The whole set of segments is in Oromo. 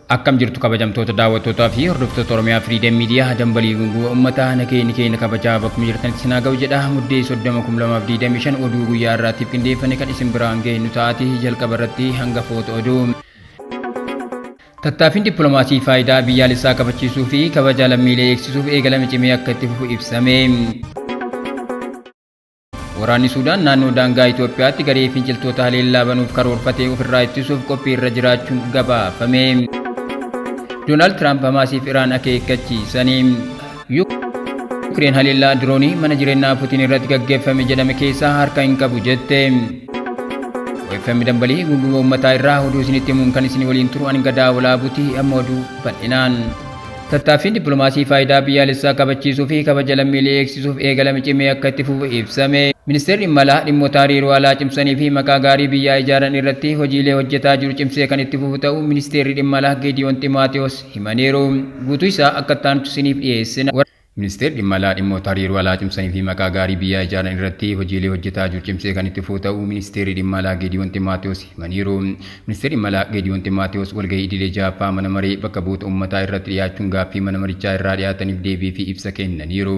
Akkam jirtu kabajamtoota daawwattootaa fi hordoftoota Oromiyaa Firiidem Miidiyaa dambalii gunguma uummataa nageenyi keenya kabajaa bakkuma jirtanitti isin haa ga'u jedha. Muddee 30/2025 oduu guyyaa irraatiif qindeeffane kan isin biraan geenyu taati. Jalqaba irratti hangafoota oduu. Tattaaffiin dippiloomaasii faayidaa biyyaalessaa kabachiisuu fi kabaja lammiilee eegsisuuf eegalame cimee akka itti fufu ibsame. Waraanni Suudaan naannoo daangaa Itoophiyaatti garee finciltoota haleellaa banuuf karoorfate ofirraa ittisuuf qophii irra jiraachuun gabaafame. Doonaald Tiraamp Hamaasiif Iraan akeekkachiisanii. Yuukireen haleellaa diroonii mana jireenyaa Putiin irratti gaggeeffame jedhame keessaa harka hin qabu jette. OFM dambalii gunguma uummataa irraa oduu isinitti himuun kan isin waliin turu ani Gadaa Walaabuuti. Amma oduu bal'inaan. Tattaaffiin dippiloomaasii faayidaa biyyaalessaa kabachiisuu fi kabaja lammiilee eegsisuuf eegalame cimee akka itti fufu ibsame. Ministeerri Dhimma Alaa dhimmoota hariiroo alaa cimsanii fi maqaa gaarii biyyaa ijaaran irratti hojiilee hojjetaa jiru cimsee kan itti fufu ta'uu Ministeerri Dhimma Alaa Geediyoon Ximaatewoos himaniiru. Guutuu isaa akka itti aanutti isiniif dhiyeessina. Ministeerri Dhimma Alaa dhimmoota hariiroo alaa cimsanii fi maqaa gaarii biyyaa ijaaran irratti hojiilee hojjetaa jiru cimsee kan itti fufu ta'uu Ministeerri Dhimma Alaa Geediyoon Ximaatewoos himaniiru. Ministeerri Dhimma Alaa Geediyoon Ximaatewoos walgahii idilee 6ffaa Mana Maree Bakka Bu'oota Ummataa irratti dhiyaachuun gaaffii mana marichaa irraa dhiyaataniif deebii fi ibsa kennaniiru.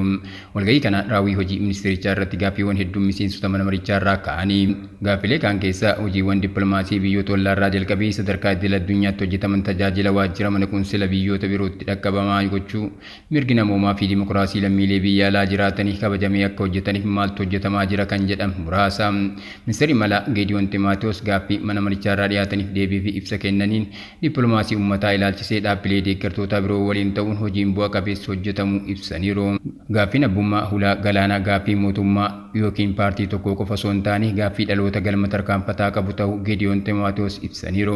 Walgahii kanaan raawwii hojii ministeerichaa irratti gaaffiiwwan hedduun miseensota mana marichaa irraa ka'ani. Gaaffilee kaan keessaa hojiiwwan dippilomaasii biyyoota ollaarraa jalqabee sadarkaa idil addunyaatti hojjetaman tajaajila waajjira mana qunsila biyyoota birootti dhaqqabamaa gochuu, Mirgi namoomaa fi dimokiraasii lammiilee biyya alaa jiraatanii kabajamee akka hojjetaniif maaltu hojjetamaa jira kan jedhan muraasa. Ministeerri Dhimma Alaa Geediyoon Ximaatiwoos gaaffii mana marichaarraa dhiyaataniif deebii fi ibsa kennaniin, dippilomaasii ummataa ilaalchisee dhaabbilee deeggartootaa biroo waliin ta'uun hojiin bu'a qabeessi hojjetamuu ibsaniiru. Gaaffiin abbummaa hulaa galaanaa gaaffii mootummaa ykn paartii tokkoo qofa osoo hin taane gaaffii dhaloota galma tarkaanfataa qabu ta'uu Geediyoon Ximaatiwoos ibsaniiru.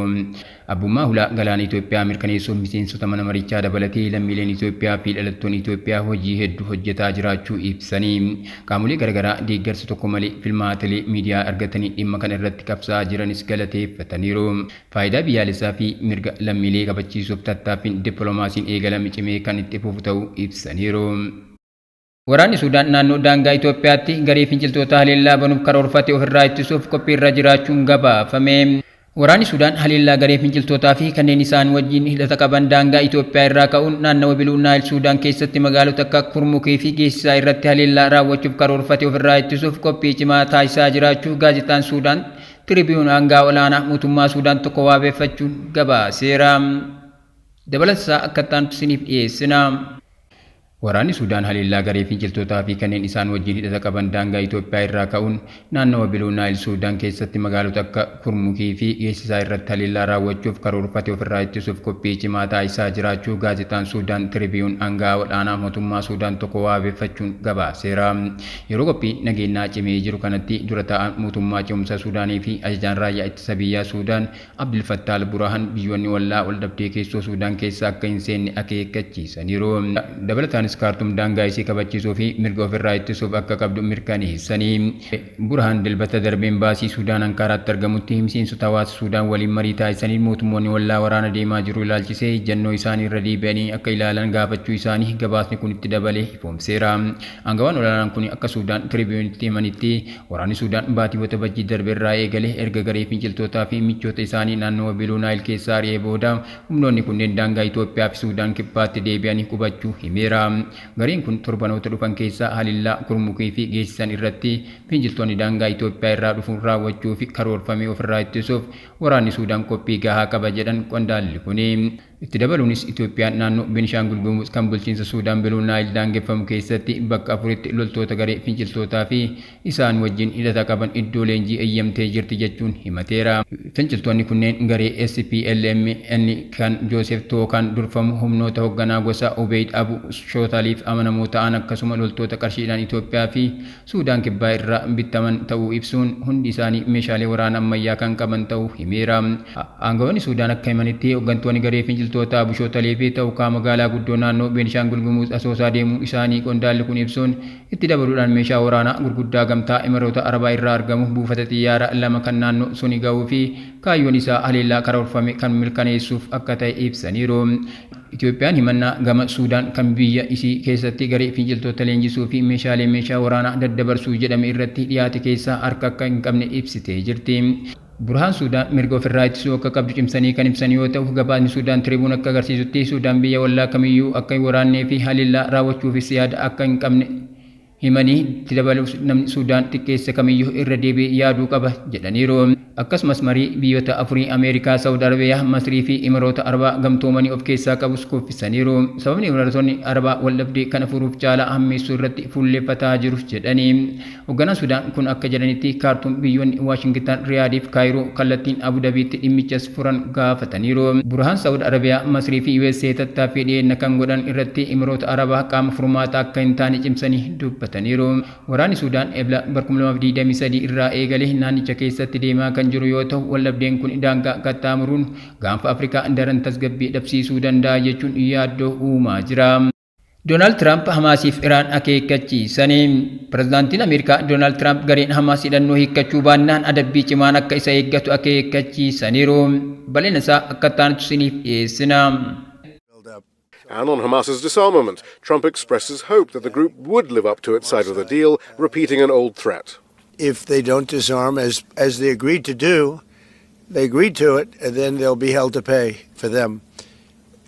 Abbummaa hulaa galaana Itoophiyaa mirkaneessuuf miseensota mana marichaa dabalatee lammiileen Itoophiyaa fi dhalattoonni Itoophiyaa hojii heddu hojjetaa jiraachuu ibsanii, qaamolee garagaraa deeggarsa tokko malee filmaatilee miidiyaa argatanii dhimma kana irratti qabsaa'aa jiranis galateeffataniiru. Faayidaa biyyaalessaa fi mirga lammiilee kabachiisuuf tattaaffiin dippilomaasiin eegalame cimee kan itti fufu ta'uu ibsaniiru. Waraanni Suudaan naannoo daangaa Itoophiyaatti garee finciltootaa haleellaa banuuf karoorfate ofirraa ittisuuf qophiirra jiraachuun gabaafame. Waraanni Suudaan haleellaa garee finciltootaa fi kanneen isaan wajjin hidhata qaban daangaa Itoophiyaa irraa ka'uun naannawa Biluu Naayil Suudaan keessatti magaalota akka Kurmukii fi Geessisaa irratti haleellaa raawwachuuf karoorfate ofirraa ittisuuf qophii cimaa taasisaa jiraachuu gaazexaan Suudaan Tiribiyuun aangaa olaanaa mootummaa Suudaan tokko waabeeffachuun gabaaseera. Dabalata isaa akka itti aanutti isiniif dhiyeessina. Waraanni Suudaan haleellaa garee finciltootaa fi kanneen isaan wajjin hidhata qaban daangaa Itoophiyaa irraa ka'uun naannawa Biluu Naayil Suudaan keessatti magaalota akka Kurmukii fi Geessisaa irratti haleellaa raawwachuuf karoorfate ofirraa ittisuuf qophii cimaa taasisaa jiraachuu gaazexaan Suudaan Tiribiyuun aanga'aa ol'aanaa mootummaa Suudaan tokko waabeffachuun gabaaseera. Yeroo qophiin nageennaa cimee jiru kanatti dura taa'aan mootummaa ce'umsa Suudaanii fi ajajaan raayyaa ittisa biyyaa Suudaan Abdul Fattaah Al-Buraahan biyyoonni ollaa waldhabdee keessoo Suudaan keessa akka hin seenne akeekkachiisaniiru. Dabalataanis Kaartum daangaa isii kabachiisuu fi mirga ofirraa ittisuuf akka qabdu mirkaneessani. Burhaan Dilbata darbe Embaasii Suudaan Ankaaraatti argamutti miseensota hawaasa Suudaan waliin marii taasisaniin mootummoonni ollaa waraana deemaa jiru ilaalchisee ejjannoo isaanii irra deebi'anii akka ilaalan gaafachuu isaanii gabaasni kun itti dabalee ifoomseera. Aangawaan olaanaan kun akka Suudaan Tiriibiyuunitti himanitti, Waraanni Suudaan baatii Waxabajjii darbe irraa eegalee erga garee finciltootaa fi michoota isaanii naannawa Biluu Naayil keessaa ari'ee booda humnoonni kunneen daangaa Itoophiyaa fi Suudaan Kibbaatti deebi'anii qubachuu himeera. Gareen kun torbanoota dhufan keessa haleellaa Kurmukii fi geessisan irratti finciltoonni daangaa Itoophiyaa irraa dhufuun raawwachuuf karoorfame ofirraa ittisuuf waraanni Suudaan qophii gahaa qaba jedhan qondaalli kuni. Itti dabaluunis Itoophiyaan naannoo Benishaangul Gumuz kan bulchiinsa Suudaan Biluu Naayil daangeffamu keessatti bakka afuritti loltoota garee finciltootaa fi isaan wajjin hidhata qaban iddoo leenjii eeyyamtee jirti jechuun himateera. Finciltoonni kunneen garee SPLM-N kan Jooseef Tookaan durfamu, humnoota hogganaa gosaa Ubeyd Abu Shootaliif amanamoo ta'an akkasuma loltoota qarshiidhaan Itoophiyaa fi Suudaan Kibbaa irraa bittaman ta'uu ibsuun, hundi isaanii meeshaalee waraana ammayyaa kan qaban ta'uu himeera. Aangawoonni Suudaan akka himanitti, hoggantoonni garee finciltootaa Abushootalee fi Tawukaa magaalaa guddoo naannoo Beenishaangul Gumuz Asoosaa deemuu isaanii qondaalli kun ibsuun, itti dabaluudhaan meeshaa waraanaa gurguddaa Gamtaa Emiroota Arabaa irraa argamu buufata xiyyaaraa 2 kan naannoo suni gahuu fi kaayyoon isaa haleellaa karoorfame kan mirkaneessuuf akka ta'e ibsaniiru. Itoophiyaan himannaa gama Suudaan kan biyya isii keessatti garee finciltoota leenjisuu fi meeshaalee meeshaa waraanaa daddabarsuu jedhame irratti dhiyaate keessaa harka akka hin qabne ibsitee jirti. Burhaan Suudaan mirga ofirraa ittisuu akka qabdu cimsanii kan ibsan yoo ta'u, gabaasni Suudaan Tiribuun akka agarsiisutti Suudaan biyya ollaa kamiyyuu akka hin waraannee fi haleellaa raawwachuufis yaada akka hin qabne himanii, itti dabaluus namni Suudaan xiqqeesse kamiyyuu irra deebi'ee yaaduu qaba jedhaniiru. Akkasumas marii biyyoota afurii Ameerikaa, Saawud Arabiyaa, Masrii fi Imiroota Arabaa gamtoomanii of keessaa qabus kuffisaniiru. Sababni Imirootonni Arabaa waldhabdee kana furuuf caalaa hammeessuu irratti fuulleeffataa jiru jedhanii. Hoogganaan Suudaan kun akka jedhanitti Kaartuum biyyoonni Waashingitan, Riyaadii fi Kaayiroo kallattiin Abu Dabiitti dhimmichas furan gaafataniiru. Burhaan Saawud Arabiyaa, Masrii fi USA tattaaffii dhiyeenya kan godhan irratti Imiroota Arabaa qaama furmaataa akka hin taane cimsanii dubbataniiru. Waraanni Suudaan Ebla 2023 irraa eegalee naannicha keessatti deemaa kan jiru yoo ta'u, waldhabdeen kun daangaa qaxxaamuruun gaanfa Afrikaa daran tasgabbii dhabsiisuu danda'a jechuun yaaddoo uumaa jira. Doonaald Tiraamp Hamaasiif Iraan akeekkachiisanii. Pirezidaantiin Ameerikaa Doonaald Tiraamp gareen Hamaas hidhannoo hiikkachuu baannaan adabbii cimaan akka isa eeggatu akeekkachiisaniiru. Bal'ina isaa akka taanutti isiniif dhiyeessina. And on Hamas's disarmament, Trump expresses hope that the group would live up to its side of the deal, repeating an old threat. If they don't disarm as they agreed to do, they agreed to it, and then there'll be hell to pay for them.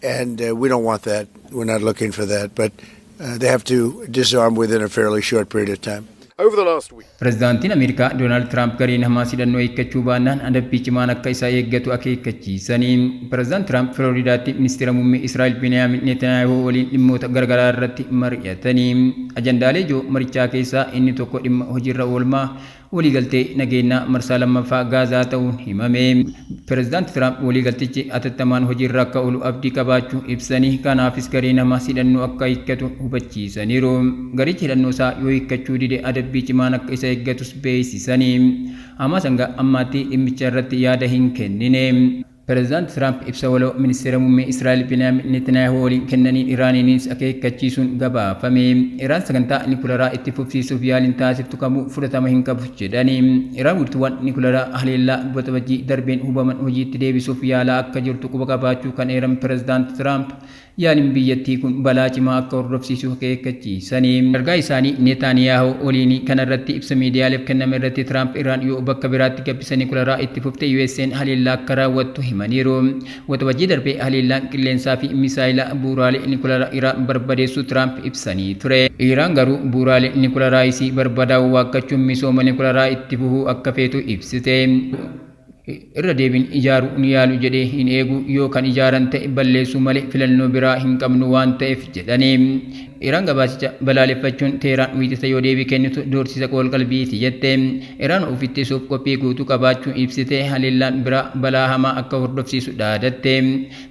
And we don't want that. We're not looking for that. But they have to disarm within a fairly short period of time. Over the last week, Pirezidaantiin Ameerikaa Doonaald Tiraamp gareen Hamaas hidhannoo hiikkachuu baannaan adabbii cimaan akka isa eeggatu akeekkachiisanii. Pirezidaant Tiraamp Filooridaatti ministeera muummee Israa'el Biniyaamin Netanyaahuu waliin dhimmoota garaagaraa irratti mari'atanii. Ajandaalee ijoo marichaa keessaa inni tokko dhimma hojiirra oolmaa waliigaltee nageenyaa marsaa lammaffaa Gaazaa ta'uun himame. Pirezidaanti Tiraamp waliigaltichi atattamaan hojiirra akka oolu abdii qabaachuu ibsanii, kanaafis gareen Hamaas hidhannoo akka hiikkatu hubachiisaniiru. Garichi hidhannoo isaa yoo hiikkachuu dide adabbii cimaan akka isa eeggatus beeksisanii. Hamaas hanga ammaatti dhimmicha irratti yaada hin kennine. Pirezidaanti Tiraamp ibsa waloo ministeera muummee Israa'el Biniyaamin Netanyaahuu waliin kennaniin Iraaniinis akeekkachiisuun gabaafame. Iraan sagantaa nikularaa itti fufsiisuuf yaaliin taasiftu kamuu fudhatama hin qabu jedhani. Iraan wiirtuuwwan nikularaa haleellaa Waxabajjii darbeen hubaman hojiitti deebisuuf yaalaa akka jirtu quba qabaachuu kan eeran Pirezidaanti Tiraamp yaaliin biyyattii kun balaa cimaa akka hordofsiisu akeekkachiisani. Ergaa isaanii Netanyaahuu waliin kanarratti ibsa miidiyaaleef kenname irratti Tiraamp Iraan yoo bakka biraatti gabbisa nikularaa itti fufte USA'n haleellaa akka raawwattu himaniiru. Waxabajjii darbee haleellaan qilleensaa fi misaayila bu'uuraalee nikularaa Iraan barbadeessuu Tiraamp ibsanii ture. Iraan garuu bu'uuraalee nikularaa isii barbadaa'uu waakkachuun misooma nikularaa itti fufuu akka feetu ibsite. Irra deebiin ijaaruu ni yaalu jedhee hin eegu, yoo kan ijaaran ta'e balleessuu malee filannoo biraa hin qabnu waan ta'eef jedhanii. Iraan gabaasicha balaaleffachuun Teheraan wiixata yoo deebii kennitu doorsisa qool-qalbiiti jette. Iraan of ittisuuf qophii guutuu qabaachuu ibsite, haleellaan biraa balaa hamaa akka hordofsiisu dhaadatte.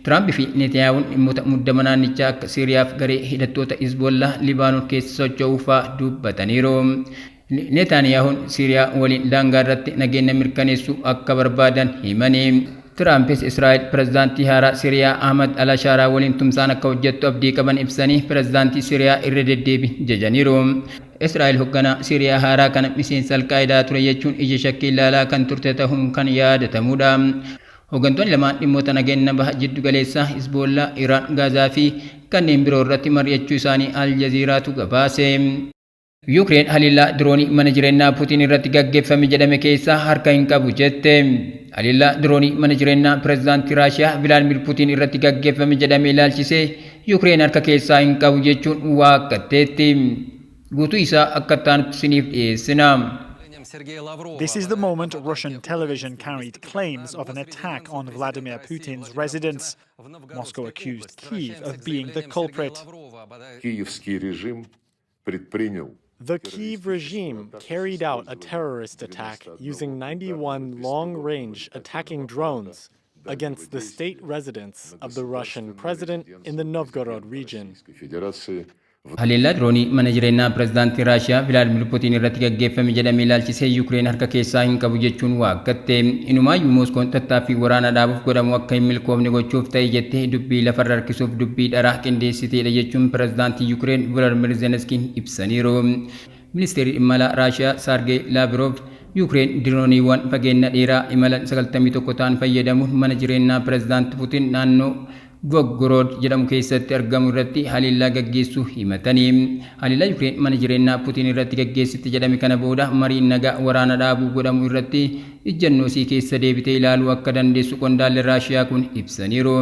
Tiraamp fi Netanyahuun dhimmoota muddama naannichaa akka Siiriyaaf garee hidhattoota Hizbollaa Libaanoon keessa socho'uu fa'aa dubbataniiru. Netanyahuun Siiriyaa waliin daangaa irratti nageenya mirkaneessuu akka barbaadan himanii. Tiraampis Israa'el pirezidaantii haaraa Siiriyaa Ahmad Al-Ashaaraa waliin tumsaan akka hojjettu abdii qaban ibsanii pirezidaantii Siiriyaa irra deddeebi jajaniiru. Israa'el hoogganaa Siiriyaa haaraa kana miseensa Alqaayidaa ture jechuun ija shakkii ilaalaa kan turte ta'uun kan yaadatamudha. Hooggantoonni lamaan dhimmoota nageenya baha jiddu galeessaa, Hizboollaa, Iraan, Gaazaa fi kanneen biroo irratti mari'achuu isaanii Al Jazeeraatu gabaase. Yuukireen haleellaa diroonii mana jireenyaa Putiin irratti gaggeeffame jedhame keessaa harka hin qabu jette. Haleellaa diroonii mana jireenyaa pirezidaantii Raashiyaa Vilaadimir Putiin irratti gaggeeffame jedhame ilaalchisee Yuukireen harka keessaa hin qabu jechuun waakkatteetti. Guutuu isaa akka taanutti isiniif dhiyeessina. This is the moment Russian television carried claims of an attack on Vladimir Putin's residence. Moscow accused Kyiv of being the culprit. Киевский режим предпринял The Kyiv regime carried out a terrorist attack using 91 long range attacking drones against the state residence of the Russian president in the Novgorod region. Российской Федерации в Haleellaa diroonii mana jireenyaa pirezidaantii Raashiyaa Vilaadimir Putiin irratti gaggeeffame jedhame ilaalchisee Yuukireen harka keessaa hin qabu jechuun waakkatte. Inumaayyuu Mooskoon tattaaffii waraana dhaabuuf godhamu akka hin milkoofne gochuuf ta'e jettee dubbii lafarra harkisuuf dubbii dharaa qindeessiteedha jechuun pirezidaantii Yuukireen Volodymyr Zelenskiin ibsaniiru. Ministeerri dhimma alaa Raashiyaa Saargee Laavrov Yuukireen dirooniiwwan fageenya dheeraa imalan 91 ta'an fayyadamuun mana jireenyaa pirezidaantii Putiin naannoo Novgorod jedhamu keessatti argamu irratti haleellaa gaggeessuu himatanii. Haleellaa Yuukireen mana jireenyaa Putiin irratti gaggeessite jedhame kana booda mariin nagaa waraana dhaabuu godhamu irratti ijjannoo isii keessa deebitee ilaaluu akka dandeessu qondaalli Raashiyaa kun ibsaniiru.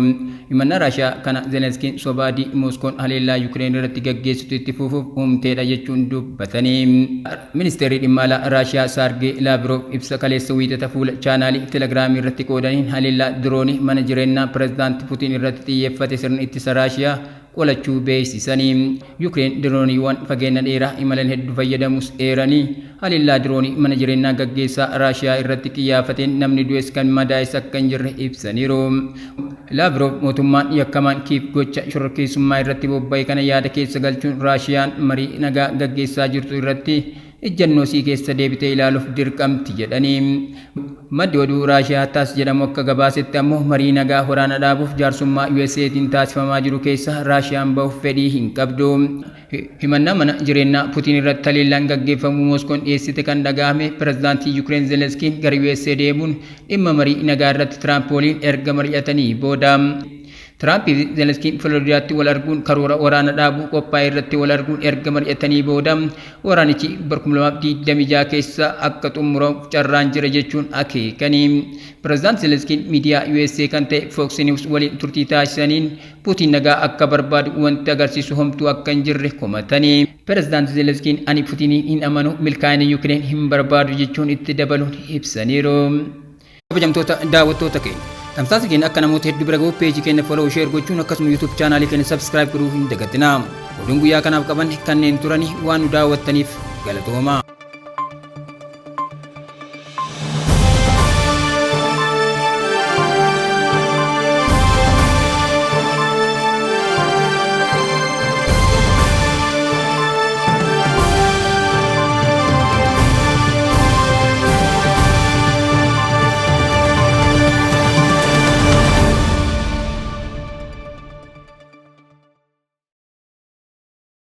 Himannaa Raashiyaa kana Zelenskiin soba adii Mooskoon haleellaa Yukireen irratti gaggeessitu itti fufuuf uumteedha jechuun dubbatanii. Ministeerri dhimma alaa Raashiyaa Saargee Laavrov ibsa kaleessa Wiixata fuula chaanaalii Telegiraamii irratti qoodaniin haleellaa diroonii mana jireenyaa pirezidaantii Putiin irratti xiyyeeffate sirni ittisa Raashiyaa qolachuu beeksisanii. Yukireen dirooniiwwan fageenya dheeraa imalan hedduu fayyadamus eeranii, haleellaa diroonii mana jireenyaa gaggeessaa Raashiyaa irratti qiyyaafateen namni du'es kan madaa'es akka hin jirre ibsaniiru. Laavrov mootummaan yakkamaan Kiiv gocha shororkeessummaa irratti bobba'e kana yaada keessa galchuun Raashiyaan marii nagaa gaggeessaa jirtu irratti ejjennoo isii keessa deebitee ilaaluuf dirqamti jedhanii. Maddi oduu Raashiyaa Taas jedhamu akka gabaasetti ammoo marii nagaa waraana dhaabuuf jaarsummaa USAtiin taasifamaa jiru keessa Raashiyaan bahuuf fedhii hin qabdu. Himannaa mana jireenyaa Putiin irratti haleellaan gaggeeffamuu Mooskoon dhiyeessite kan dhagahame pirezidaantii Yukireen Zelenskiin gara USA deemuun dhimma marii nagaa irratti Tiraamp waliin erga mari'atanii booda. Tiraamp fi Zelenskiin Filooridaatti wal arguun karoora waraana dhaabuu qophaa'e irratti wal arguun erga mari'atanii booda, waraanichi bara 2026 keessa akka xumuramuuf carraan jira jechuun akeekanii. Pirezidaant Zelenskiin miidiyaa USA kan ta'e Fox News waliin turtii taasisaniin Putiin nagaa akka barbaadu wanti agarsiisu homtuu akka hin jirre komatanii. Pirezidaant Zelenskiin ani Putiniin hin amanu, milkaa'ina Yukireen hin barbaadu jechuun itti dabaluun ibsaniiru. Kabajamtoota daawwattoota keenya, tamsaasa keenya akka namoota hedduu bira gahuuf peejii keenya follow, share gochuun akkasuma YouTube chaanaalii keenya subscribe godhuu hin dagatinaa. Oduun guyyaa kanaaf qaban kanneen turani, waan nu daawwattaniif galatoomaa.